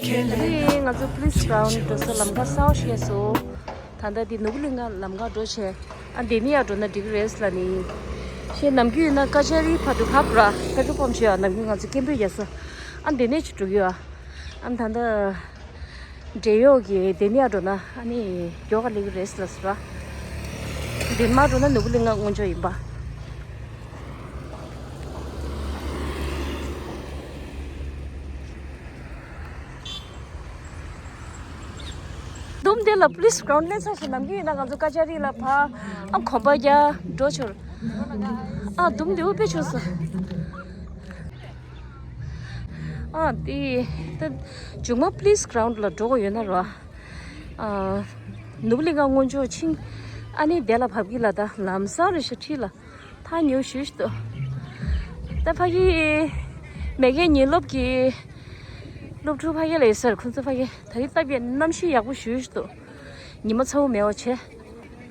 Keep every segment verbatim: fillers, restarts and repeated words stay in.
ད་རེས་ང་ཚོ་police ground འགྲོ་ས་ལམ་ཁ་གསར་པ་ཞིག་སླེབས་སོང་། ད་ལྟ་འདི་ནོར་བུ་གླིང་ཁ་ལམ་ཁ་འགྲོ་བྱས། ཨ་འདི་ནས་ཡར་འགྲོ་ན་འགྲིག་གི་རེད་ལབ་ནི། ཞེས་ནམ་རྒྱུན་ཡིན་ན་ཀ་ཅ་རི་བར་དུ་བབས་ར། པེ་ཊོལ་པམ་ཞིག་ཡོད། ནམ་རྒྱུན་ང་ཚོ་སྐད་འབོད་རྒྱག་ས། ཨ་འདི་ནས་ཅིག་འགྲོ་གི་ཡོད། ཨ་ད་ལྟ་འབྲས་གཡོག་གི་འདི་ནས་ཡར་འགྲོ་ན་ཨ་ནི་མགྱོགས་པ་སླེབས་ཀྱི་རེད་ལབ་སོང་ར། འདི་མར་འགྲོ་ན་ནོར་བུ་གླིང་ཁ་སྔོན་ཕྱོགས་ཡིན་པ། འདུམ་དེ་ལ་police ground སླེབས་ཚར་ཞིག་ནམ་རྒྱུན་ཡིན་ན་ང་ཚོ་ཀ་ཅ་རི་ལ་ཕར་ཨ་གོམ་པ་རྒྱག་འགྲོ་ཆོག་ཨ་འདུམ་དེ་འུ་དཔེ་ཆོག་ས། ཨ་དེ་ད་མཇུག་མ་police ground ལ་འགྲོ་དགོས་ཡོད་ན་ར། ཨ་ནོར་བུ་གླིང་ཁ་སྔོན་ཕྱོགས་ཕྱིན། ཨ་ནི་དེ་ལ་བབས་ཀྱི་ལ་ད་ལམ་སང་རེ་ཤ་ཁྲིད་ལ། ཐག་ཉེ་པོ་ཞེ་པོ་ཅིག་འདུག་ད་ཕ་གི་མེས་རྒྱལ་ཉིན་སློབ་ཀྱི་སློབ་ཕྲུག་ཕ་གི་ལ་ཡོད་ས་རེད། ཁོང་ཚོ་ཕ་གི་ད་རེས་སྟབས་ཡག་གནམ་གཤིས་ཡག་པོ་ཞེ་པོ་ཅིག་འདུག་ཉི་མ་ཚ་པོ་མེད་པ་བྱས།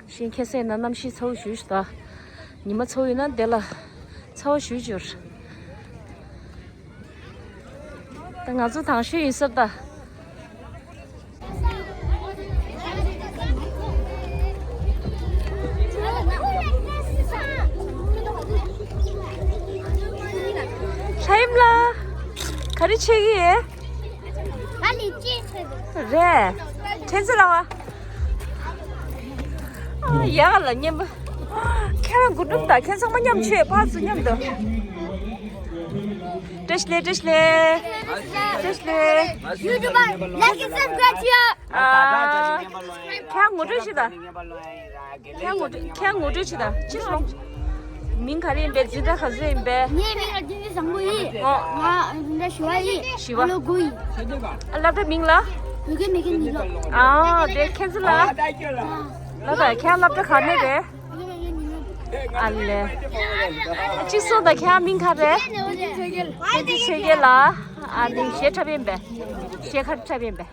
གཞན་ཁ་སང་ཡིན་ན་གནམ་གཤིས་ཚ་པོ་ཞེ་པོ་ཅིག་འདུག་ཉི་མ་ཚ་པོ་ཡོད་ན་དེ་ལ་ཚ་པོ་ཞེ་པོ་ཅིག་ཡོད་རེད། ད་ང་ཚོ་དང་ཤོས་ཡིན་ས་རེད་ད། ཧྲ་ཧིམ་ལགས། ག་རེ་བྱེད་ཀྱི་ཡོད། ང་ལ་ཅི་བྱེད། རེད། ཁྱེད་ཚོ་ལ་བ། ཨ་ཡག་ལ་མཉམ་པོ། ཁྱེད་རང་དགུ་སྒྲུབ་དང་ཁྱེད་ཚང་མ་མཉམ་ཆོས་ཕར་ཚུར་མཉམ་དུ། བཀྲ་ཤིས་བདེ་ལེགས། བཀྲ་ཤིས་བདེ་ལེགས། བཀྲ་ཤིས་བདེ་ལེགས། ཡུ་ཊུབ་པར་ལའིཀ་ཨེན་ཌི་སབ་སི་ཀ་རེབ་བྱེད། ཨ། ཁྱེད་ངོ་སྤྲོད་ཞུ་དང་། ཁྱེད་ངོ་སྤྲོད། ཁྱེད་ངོ་སྤྲོད་ཞུ་དང་། ཅི་སོང་། མིང་ག་རེ་ཡིན་པས། འཛིན་གྲྭ་ག་ཚོད་ཡིན་པས། ངའི་མིང་ལ་བསྟན་འཛིན་བཟང་པོ་ཡིན། ཨོ། ང་འཛིན་གྲྭ་བཞི་པ་ཡིན། བཞི་པ། ཨ་ལོ་དགུ་ཡིན། ཨ་སློབ་གྲྭ་མིང་ལ། ཡུ་གེ་མེ་ཁེ་ནི་ལོ། ཨ་དེ་ཁྱེད་ཚོ་ལ། ལ་དང་ཁྱེད་སློབ་གྲྭ་ག་ནས་རེད། ཨ་ལེ། གཅིག་སོང་ད། ཁྱེད་མིང་ག་རེ། བསྟན་འཛིན་ཆོས་རྒྱལ་ལགས། ཨ་ནི་གཞས་འཁྲབ་ཡིན་པས། གཞས་ག་རེ་འཁྲབ་ཡིན་པས།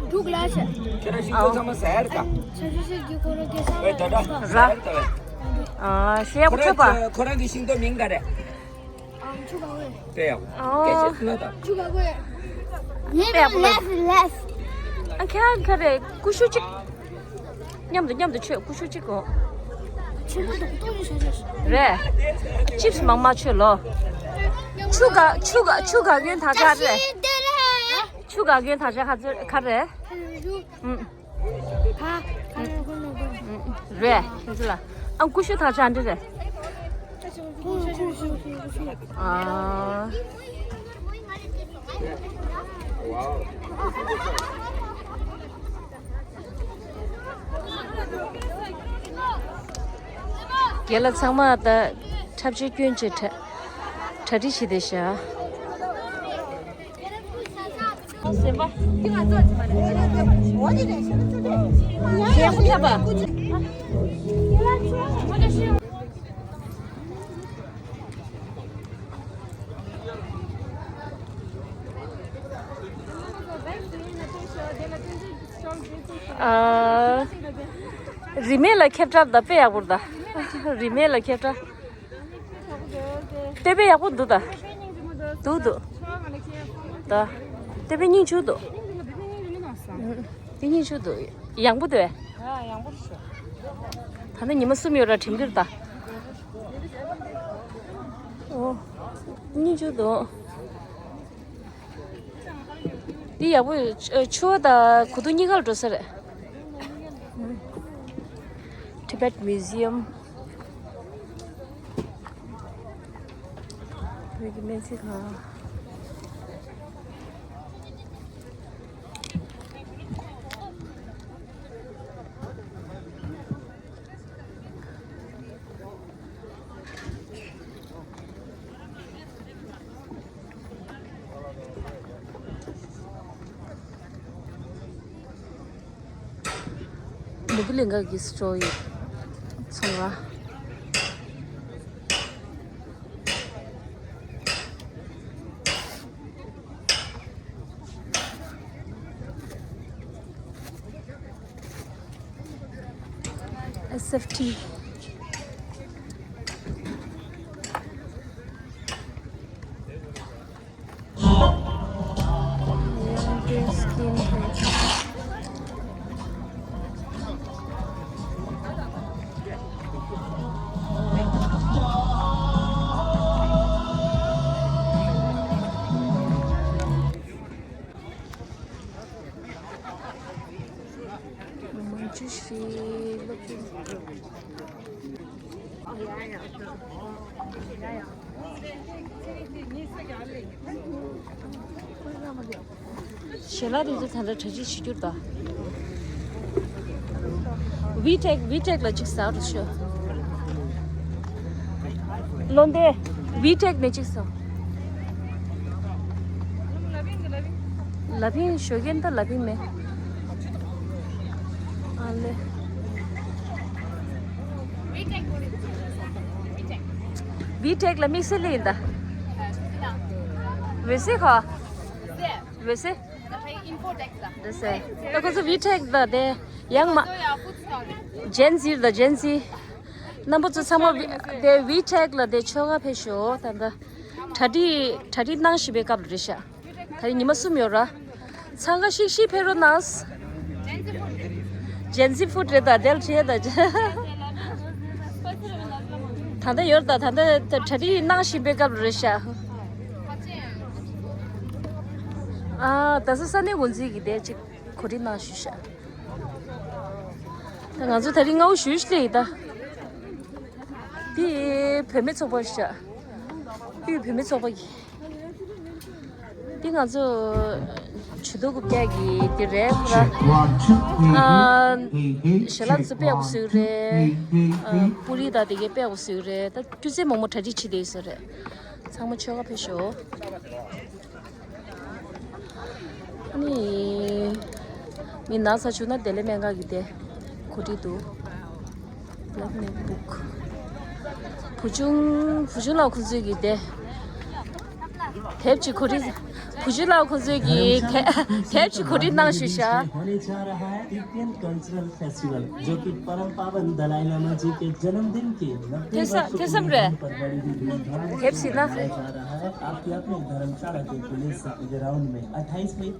འབྲུག་ལ་ཆེ། ཁྱེད་རང་ཤིང་ཏོག་ཚང་མ་ཟ་ཡ་རེད་ད། ཆབ་ཆ་ཤེས་ཀྱི་ཁོ་རང་སྐལ་བཟང་ཨེ་ད་ད་ཟ་ཡ་རེད་ད། ཨ་གཞས་ཡག་པོ་འཁྲབ་པ། ཁོ་རང་གི་ཤིང་ཏོག་མིང་ག་རེ། ཨ་ཆུ་ག་གོས། དཔེ་ཡག་པོ། ཨོ། སྐད་ཆ་ལ་ད། ཆུ་ག་གོས། ངའི་དཔེ་ཡག་པོ་ལ། ལེས་ལེས། ཨ་ཁྱེད་ག་རེ་ཀུ་ཤུ་གཅིག་མཉམ་དུ་མཉམ་དུ་མཆོད། ཀུ་ཤུ་གཅིག་གོ། ཆུ་མོ་དུག་ཏོ་ཡོད་ཤ་ཤ་ཤ། རེད། ཅིབས་མང་མང་མཆོད་ལོ། ཆུ་ག་ཆུ་ག་ཆུ་ག་གོན་ད་ག་རེ། ཆུ་ག་གོན་ད་ག་ག་ཚོད་ག་རེ། ཨུམ། ག་ག་རེ་གོན་ནོ་གོན། རེད། ཁྱེད་ཚོ་ལ། ཨ་ཀུ་ཤུ་ད་ཆ་འདི་རེད། ཨ། རྒན་ལགས་ཚང་མ་ད་འཁྲབ་ཆས་གྱོན་བྱས་གྲ་གྲ་སྒྲིག་བྱས་བསྡད་ཤག་ཨ། རིན་མེད་ལ་ཁྱབ་བསྒྲགས་ད་དཔེ་ཡག་པོ་རེད་ད། རིན་མེད་ལ་ཁྱབ་བསྒྲགས། དཔེ་དཔེ་ཡག་པོ་འདུག་ད། འདུག་འདུག་ད། དཔེ་དཔེ་སྙིང་རྗེ་འདུག་དེ་སྙིང་རྗེ་འདུག་ཡག་པོ་འདུག་ཨ་ཡག་པོ་རེད་ཤག་ད་ནི་ཉི་མ་གསུམ་ཡོད་ར་དྲན་གྱི་རེད་ད། ཨོ། སྙིང་རྗེ་འདུག་འདི་ཡག་པོ་ཡོད། ཆུ་བ་དང་གོས་ཐུང་གཉིས་ཀ་ལ་འགྲོ་ས་རེད། Tibet Museum། བོད་ཀྱི་སྨན་རྩིས་ཁང་། ནོར་བུ་གླིང་ཁ་གི་སི་ཊོལ་ཡོད་ཚང་མ། S F T། ཞལ་ལག་དེ་ཚོ་ད་ལྟ་གྲ་སྒྲིག་བྱེད་རྒྱུ་རེད་ད། ཝི་ཊེག་ཝི་ཊེག་ལ་གཅིག་ཟ་རུ་ཤོག་བློ་འདས། ཝི་ཊེག་ནས་གཅིག་ཟ། ལ་ཕིང་ཞོ་རྒན་ད་ལ་ཕིང་མེད། ཨ་ལེ། ཝི་ཊེག་ལ་དམིགས་བསལ་ཡིན་ད། འོད་ཟེར་ཁ། འོད་ཟེར། འོད་ཟེར། ད་ཁོ་ཚོ་ཝི་ཊེག་ད་དེ་ཡང་མ། ཇེན་ཟི་ད་ཇེན་ཟི། རྣམ་པ་ཚོ་ཚང་མ་ཝི་དེ་ཝི་ཊེག་ལ་དེ་ཆོ་ག་ཕེབས་ཤོག་ད་ད། གྲ་སྒྲིག་གྲ་སྒྲིག་གནང་བཞིན་པའི་སྐབས་ལ་རེད་ཤག་ད་རེས་ཉི་མ་གསུམ་ཡོད་ར། འཚང་ཁ་ཤིག་ཤིག་ཕེབས་རོགས་གནང་། ཇེན་ཟི་ཕུཌ་རེད་ད་དེ་ལ་བྲིས་ད། ད་ལྟ་ཡོད་ད་ད་ལྟ་གྲ་སྒྲིག་གནང་བཞིན་པའི་སྐབས་ལ་རེད་ཤག་ཨ་ད་ས་ས་གནས་འགོ་འཛིན་གྱིས་དེ་ཅིག་གོ་སྒྲིག་གནང་ཞུས་ཤག་ད་ང་ཚོ་ད་རིང་སྔ་པོ་ཞུས་ཤིག་ལས་ཡིན་ད། དེ་བུད་མེད་ཚོགས་པ་ཤག་དབུས་བུད་མེད་ཚོགས་པ་གི། འདི་ང་ཚོ་ཇུས་གཏོགས་རྐུབ་བཀྱག་གི་འདི་རེད་ཁོ་ར། ཨ། ཞལ་ལག་ཚོ་དཔེ་ཡག་པོ་བཟོས་རེད། ཨ། པུ་རི་དང་དེ་གའི་དཔེ་ཡག་པོ་བཟོས་རེད། ད་སྐྱུར་རྫས་མང་པོ་གྲ་སྒྲིག་བྱེད་བསྡད་ཡོད་ས་རེད། ཚང་མ་ཆོ་ག་ཕེབས་ཤོག་ཨ་ནི། མི་ན་ཚ་བྱུང་ན་བདེ་ལེགས་སྨན་ཁང་གི་དེ་གོ་སྒྲིག་འདུག Black MacBook། བུ་ཆུང་བུ་ཆུང་ལགས་ཁོང་ཚོས་ཀྱི་དེ། དེབ་ཅིག་གོ་སྒྲིག་བུ་ཆུང་ལགས་ཁོང་ཚོས་ཀྱི་དེ་དེབ་ཅིག་གོ་སྒྲིག་གནང་ཞུ་ཤག होने जा रहा है Tibetan cultural festival, जो कि परम पावन दलाई लामा जी के जन्मदिन के नब्बे ཐེ་ས་ཐེ་སམ་རེད། དེབ་ཟིན་ན། आपके अपने धर्मशाला के पुलिस ग्राउंड में अट्ठाईस मई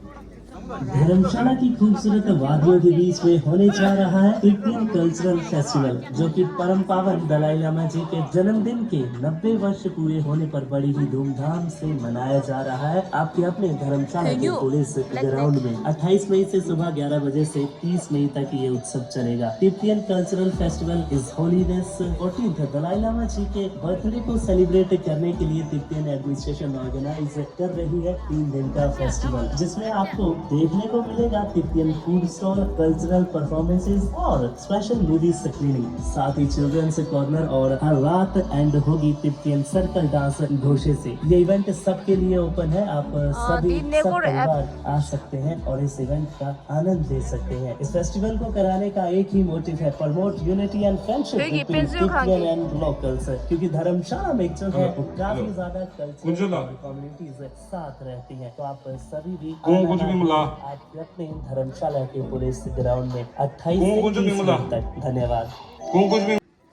धर्मशाला की खूबसूरत वादियों के बीच में होने जा रहा है तिब्बतियन कल्चरल फेस्टिवल, जो कि परम पावन दलाई लामा जी के जन्मदिन के नब्बे वर्ष पूरे होने पर बड़ी ही धूमधाम से मनाया जा रहा है। आपके अपने धर्मशाला के पुलिस ग्राउंड में अट्ठाईस मई से सुबह ग्यारह बजे से तीस मई तक ये उत्सव चलेगा। Tibetan Cultural Festival is holiness fourteenth Dalai Lama जी के बर्थडे को सेलिब्रेट करने के लिए तिब्बतियन एडमिनिस्ट्रेशन ऑर्गेनाइज कर रही है तीन दिन का फेस्टिवल, जिसमें आपको देखने को मिलेगा Tibetan food stall, cultural performances और स्पेशल मूवी स्क्रीनिंग। साथ ही चिल्ड्रंस कॉर्नर और हर रात एंड होगी तिब्बतियन सर्कल डांस घोषे से। ये इवेंट सबके लिए ओपन है, आप सभी सब परिवार आ सकते हैं और इस इवेंट का आनंद ले सकते हैं। इस फेस्टिवल को कराने का एक ही मोटिव है, promote unity and friendship between Tibetan and locals, क्योंकि धर्मशाला में जो है वो काफी ज्यादा कल्चरल कम्युनिटीज साथ रहती हैं। तो आप सभी भी आना है आपके अपने धर्मशाला के पुलिस ग्राउंड में अट्ठाईस से तीस मई तक। धन्यवाद।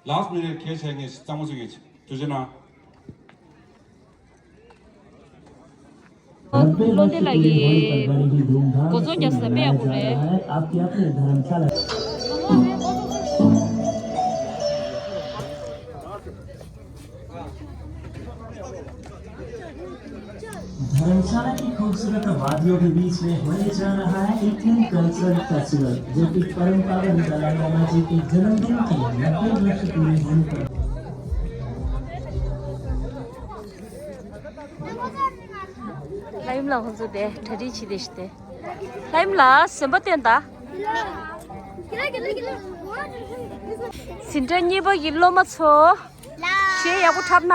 लास्ट मिनट के छः के चामच के तुझे ना। བློ་འདས་ལགས་ཀྱིས་འགོ་གཙོ་རྒྱག་ས་དཔེ་ཡག་པོ་རེད། धर्मशाला की खूबसूरत वादियों के बीच में होने जा रहा है Tibetan Cultural Festival, जो कि परम पावन दलाई लामा जी के जन्मदिन के नब्बे वर्ष पूरे होने पर ལྷ་ཡུམ་ལགས་ཁོང་ཚོ་དེ་གྲ་སྒྲིག་བྱེད་བསྡད་ཤག་སྟེ། ལྷ་ཡུམ་ལགས་གཟན་པ་སྟོན་དང་། འཛིན་གྲྭ་གཉིས་པ་གི་སློབ་མ་ཚོ། གཞས་ཡག་པོ་འཁྲབ་ན།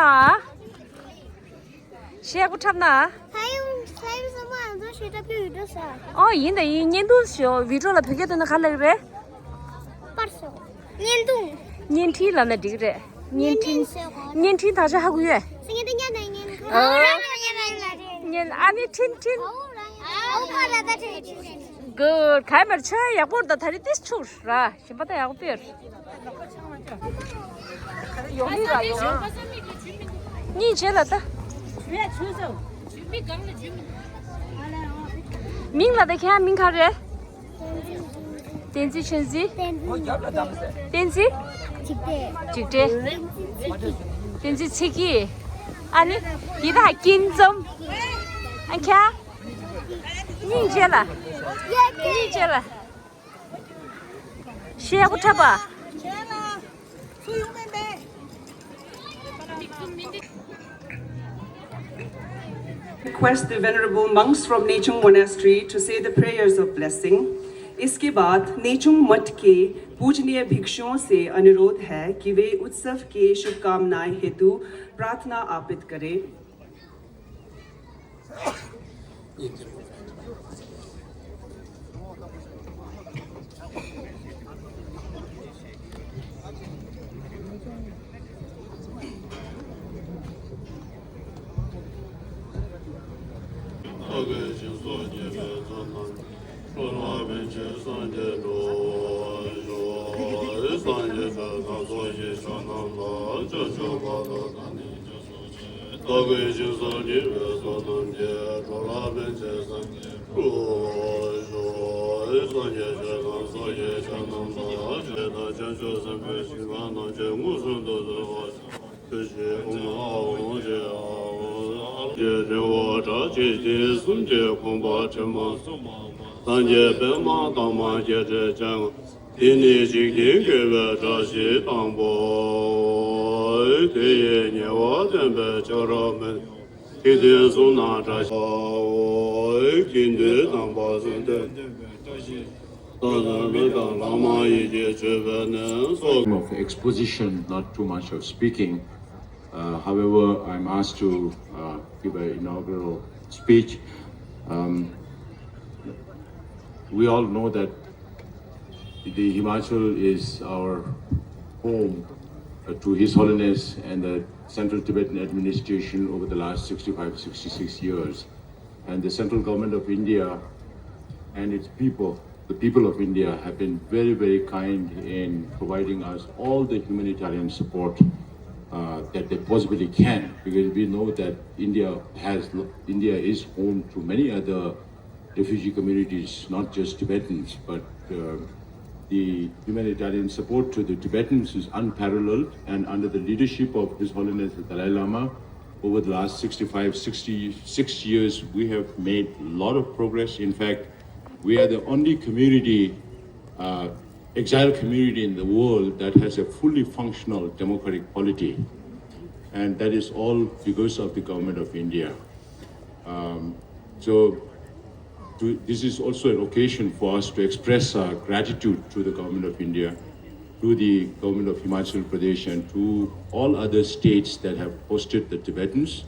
གཞས་ཡག་པོ་འཁྲབ་ན། ལྷ་ཡུམ་ལྷ་ཡུམ་གཟན་པ་ང་ཚོ་གཞས་འཁྲབ་རྒྱུ་ཡོད་འགྲོ་ས། ཨོ་ཡིན་ད་ཡིན། བརྙན་ཐུང་ཞོ་བི་ཌིའོ་ལ་བོད་སྐད་བཏོན་ན་ག་ལབ་རེད། པར་སོ། བརྙན་ཐུང་། བརྙན་འཕྲིན་ལབ་ན་འགྲིག་རེད། བརྙན་འཕྲིན། བརྙན་འཕྲིན་དག་ཆ་ཧ་གོ་ཡོད། སེང་གེ་སྟེང་ཉལ་ནས་བརྙན། ཨོ། བརྙན་ཨ་ནི་འཕྲིན་འཕྲིན། ཨོ་ཁ་ལ་ད་འཕྲིན། གུཌ། ག་ཡི་མར་ཆོས་ཡག་པོ་རེད་ད། ད་རེས་ཏིས་ཆུག་ར་གཞན་པ་ད་ཡག་པོ་ཡོད། ཡོང་གི་ར་ཡོང་། གཉིས་བྱས་ལ་ད། མིང་ལ་ད་ཁྱེད་མིང་ག་རེད། བསྟན་འཛིན། ཆོས་འཛིན། བསྟན་འཛིན། འཇིགས་བྲལ། བསྟན་འཛིན་ཚེ་སྐྱིད། ཨ་ནི་འདི་ད་སྐྱིད་འཛོམས། ཨ་ཁྱེད། གཉིས་བྱས་ལ། གཉིས་བྱས་ལ། གཞས་ཡག་པོ་འཁྲབ་པ། ཚུར་ཡོང་མེད་པས། མིག་ཏུ་མི་འདི། Request the venerable monks from Nechung Monastery to say the prayers of blessing. इसके बाद नेचुंग मठ के पूजनीय भिक्षुओं से अनुरोध है कि वे उत्सव के शुभकामनाएं हेतु प्रार्थना अर्पित करें। སངས་རྒྱས་པདྨ་དྭངས་མ་བརྒྱད་ཁྲི་བྱང་། དེ་ནས་འཇིག་རྟེན་དགེ་བའི་བཀྲ་ཤིས་དང་པོ། དེ་ཡི་ཉེ་བར་བསྟན་པའི་ཆ་རོགས་མིན། འཇིག་རྟེན་གསུམ་ན་བཀྲ་ཤིས། དགེ་འདུན་དམ་པ་གསུམ་ལྡན། ད་ལྟ་མི་དང་བླ་མ་ཡི་གེ་བརྗོད་པའི་ནི་སོགས། Of exposition, not too much of speaking. Uh, however, I'm asked to uh, give an inaugural speech. Um, we all know that the Himachal is our home uh, to His Holiness and the Central Tibetan Administration over the last sixty-five, sixty-six years. And the central government of India and its people, the people of India, have been very, very kind in providing us all the humanitarian support uh, that they possibly can, because we know that India has India is home to many other refugee communities, not just Tibetans, but uh, the humanitarian support to the Tibetans is unparalleled, and under the leadership of His Holiness the Dalai Lama, over the last sixty-five, sixty-six years, we have made a lot of progress. In fact, we are the only community, uh, exile community in the world that has a fully functional democratic polity. And that is all because of the government of India. Um, so to, this is also an occasion for us to express our gratitude to the Government of India, to the Government of Himachal Pradesh, and to all other states that have hosted the Tibetans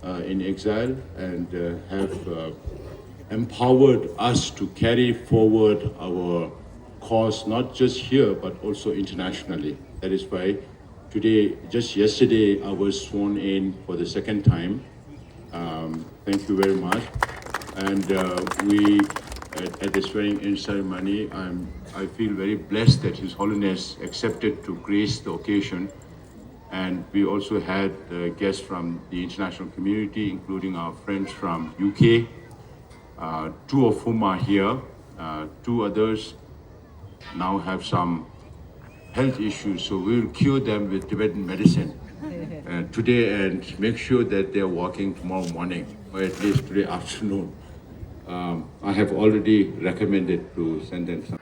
uh, in exile and uh, have uh, empowered us to carry forward our cause not just here but also internationally. That is why today, just yesterday, I was sworn in for the second time. Um, thank you very much. And uh, we, at, at the swearing-in ceremony, I'm, I feel very blessed that His Holiness accepted to grace the occasion. And we also had uh, guests from the international community, including our friends from U K, uh, two of whom are here. Uh, two others now have some health issues, so we will cure them with Tibetan medicine uh, today and make sure that they are walking tomorrow morning, or at least today afternoon. Um, I have already recommended to send them some.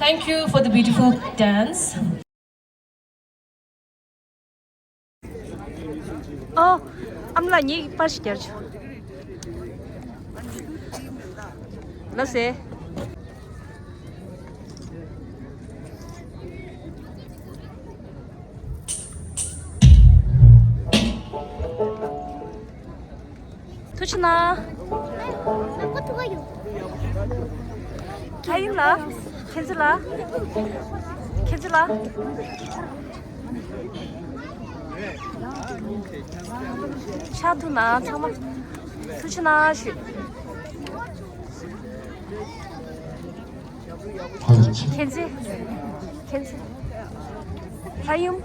Thank you for the beautiful dance. ཨོ། ཨ་མ་ལགས་ངའི་པར་ཞིག་རྒྱག་ཆོག་ལགས་སེ། ཐུགས་རྗེ་གནང་། ཨ་ཡིན་ལགས། མཁྱེན་བརྩེ་ལགས། མཁྱེན་བརྩེ་ལགས། ཕྱག་ཐུག་གནང་། ཚང་མ་ཐུགས་རྗེ་གནང་ཞུ། མཁྱེན་བརྩེ། མཁྱེན་བརྩེ། ལྷ་ཡུམ།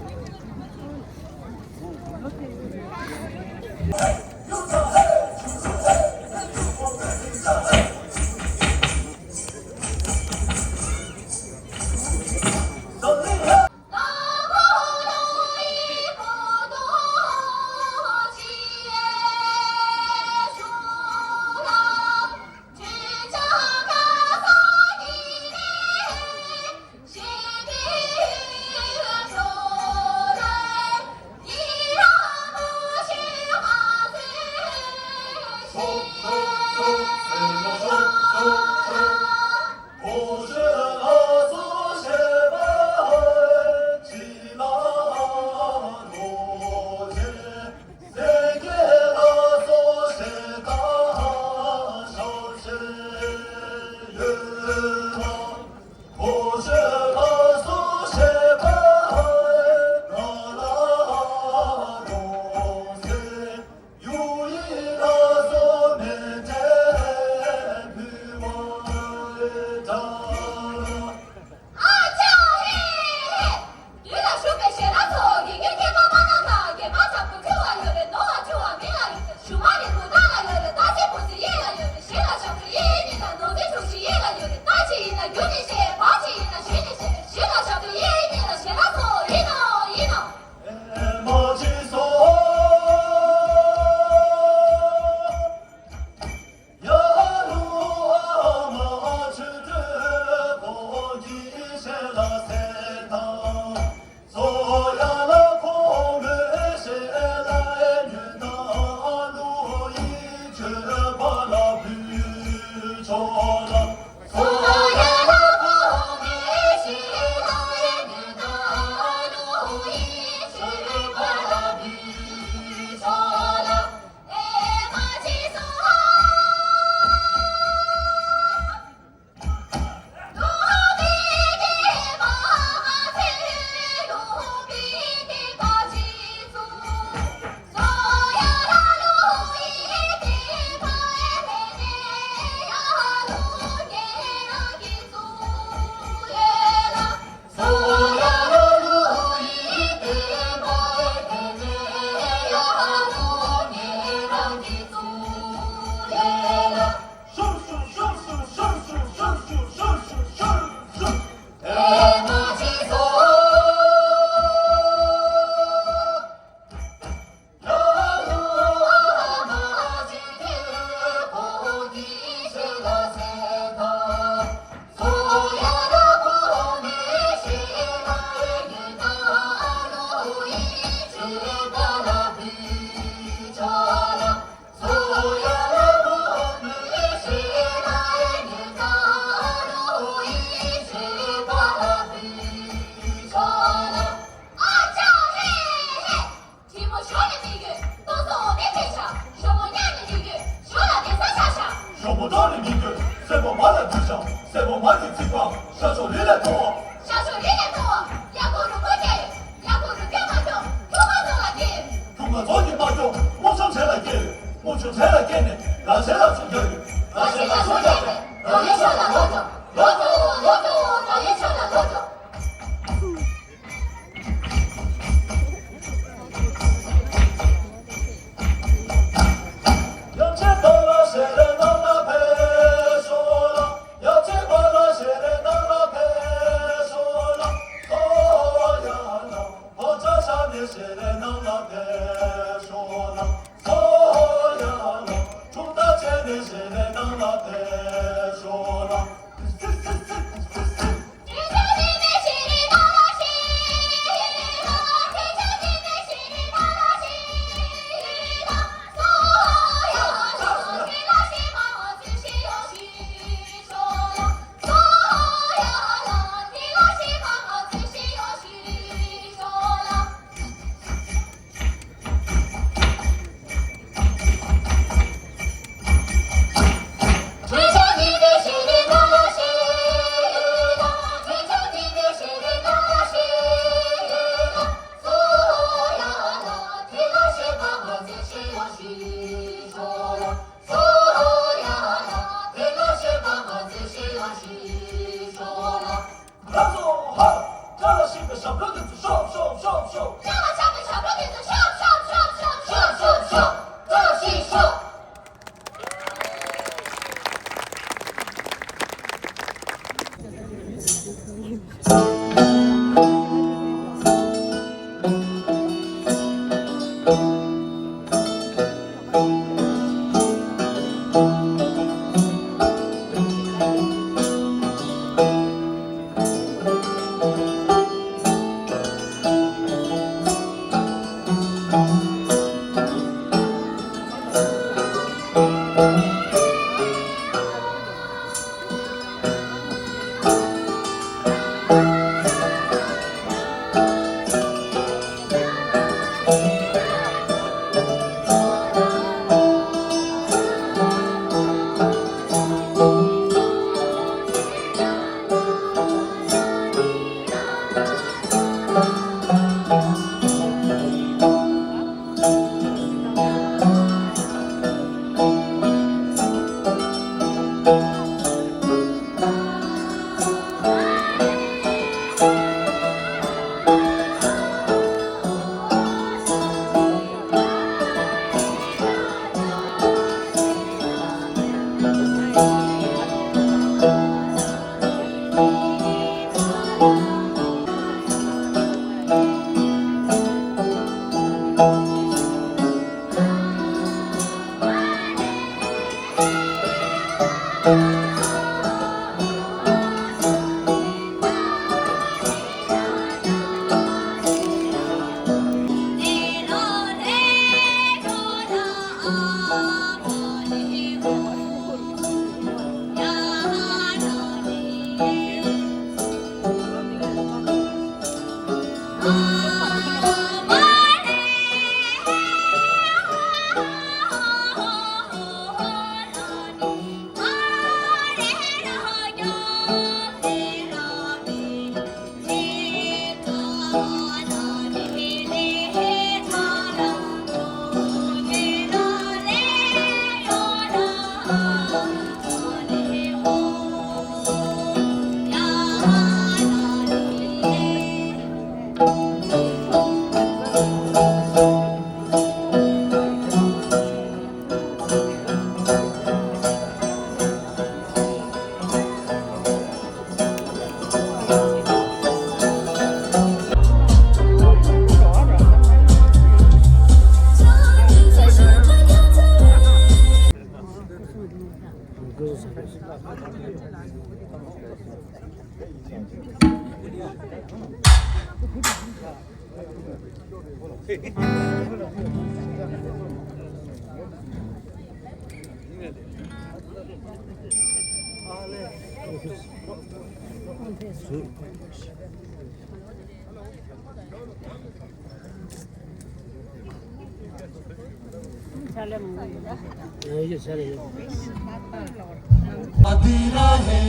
अधूरा है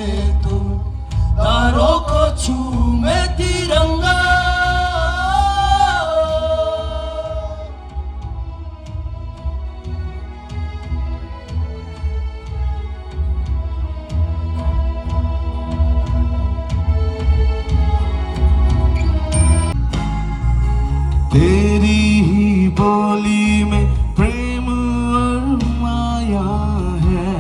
तू, तारों को छू मैं तिरंगा। तेरी ही बोली में प्रेम और माया है।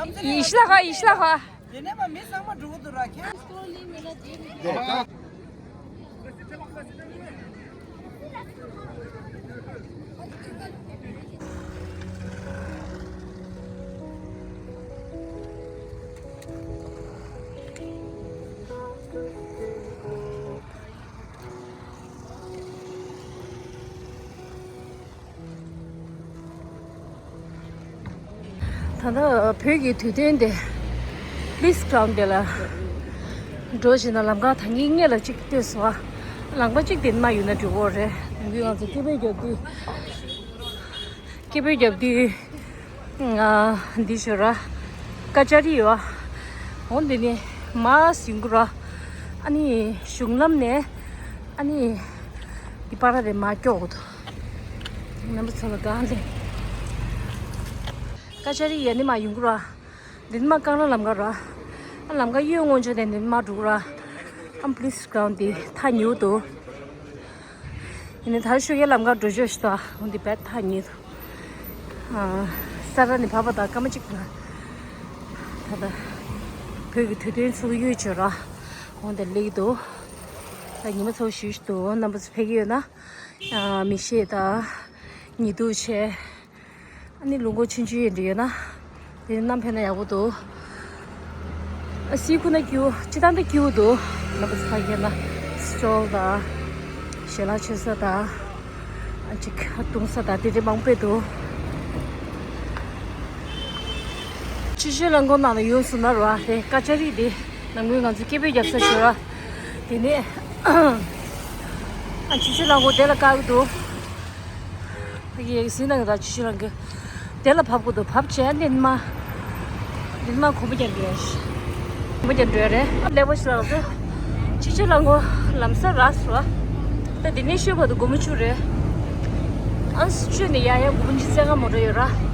ཡིད་ལ་ཁ་ཡིད་ལ་ཁ། དེ་ནས་མ་མི་ཚང་མ་འགྲོ་གི་འདུག་ར་ཁྱེད། ད་ལྟ་བོད་ཀྱི་དུས་སྟོན་དེ་Bliss Ground དེ་ལ་འགྲོ་བཞིན་ན་ལམ་ཁ་ད་ངེད་སྔོན་ལ་གཅིག་ལྟོས་སོང་ཨ། ལམ་ཁ་གཅིག་དེ་མ་ཡོད་ན་འགྲིག་གོ་རེད། ཡིན་ང་ཚོ་སྐད་འབོད་རྒྱབ་དུས། སྐད་འབོད་རྒྱབ་དུས། ང་འདི་ཞོར་ར་ཀ་ཅ་རི་ཡོད། འོ་འདི་ནི་མ་ཟིན་གུ་ར། ཨ་ནི་གཞུང་ལམ་ནས་ཨ་ནི་འདི་པར་ར་དེ་མ་སྐྱོག་གོ་ཐོ། རྣམ་པ་ཚོ་ལ་གང་ལེ། ཀ་ཅ་རི་ཡ་ནི་མ་ཡོང་གུ་ར། འདི་ནི་མ་གང་ར་ལམ་ཁ་ར། ཨ་ལམ་ཁ་གཡོན་ངོ་ཆོ་དེ་འདི་ནི་མ་འགྲོ་གུ་ར། ཨམ་པུ་ལི་སི་གྲོན་དེ་ཐག་ཉེ་བོ་འདུག་ཡིན་ནའི་ད་ཤོད་ཡ་ལམ་ཁ་འགྲོ་ཆོག་ཤི་ཏོ་འོན་ཏེ་བེད་ཐག་ཉེ་དུ། ས་ར་ནི་བབ་པ་དང་སྐར་མ་གཅིག་ལ། ད་ལྟ་བོད་ཀྱི་དུས་སྟོན་ཚུགས་ཡོད་ཅོ་ར། འོན་ཏེ་ལེགས་འདུག་ད་ཉི་མ་ཚོ་ཞུ་ཞུ་དུ་རྣམ་པ་ཚོ་ཕེབས་ཀྱི་ཡོད་ན། མི་ཤེས་ད། ཉི་གདུགས་ཆེ། ཨ་ནི་ལུང་གོ་ཆུང་ཆུང་ཡིན་འདྲི་ཡོད་ན། དེ་གནམ་ཕེབས་ན་ཡག་པོ་འདུག་ཨ་སི་ཁུ་ན་སྐྱིད་པོ་སྤྱི་བཏང་དུ་སྐྱིད་པོ་འདུག་ལ་པ་ས་ཁྱེར་ན་སི་ཊོལ་དང་། ཞལ་ལག་མཆོད་ས་དང་། ཨ་ཅིག་བཏུང་ས་དང་དེ་འདྲའི་མང་པོ་འདུག་ཆུ་ཤུར་རླངས་འཁོར་ནང་ལ་ཡོང་སོང་ན་ར་དེ་ཀ་ཅ་རི་དེ་ནང་ཁུལ་ང་ཚོ་སྐད་འབོད་རྒྱབ་ས་ཞོར་ར། དེ་ནས་ཨ་ཆུ་ཤུར་རླངས་འཁོར་དེ་ལ་བཀག་གི་འདུག་ཕ་གི་ཡག་སྲིད་ནང་གི་ད་ཅི་ཞིག་རང་གི་དེ་ལ་བབས་དགོས་འདུག་བབས་བྱས་ནས་མ་འདི་མ་གོམ་པ་རྒྱག་འགྲོ་ཡ་ཞིག་གོམ་པ་རྒྱག་འགྲོ་ཡ་རེད། ལེགས་པོ་ཞིག་ལགས་སོ། ཅི་ཅི་ལ་ངོ་ལམ་སང་རག་སོང་། ད་འདི་ནས་ཤོད་བར་དུ་སྒོར་མོ་བཅུ་རེད། ཨ་བཅུ་ནས་ཡ་ཡ་སྒོར་མོ་བཅུ་རྩ་ལྔ་མོ་འགྲོ་ཡོད་ར།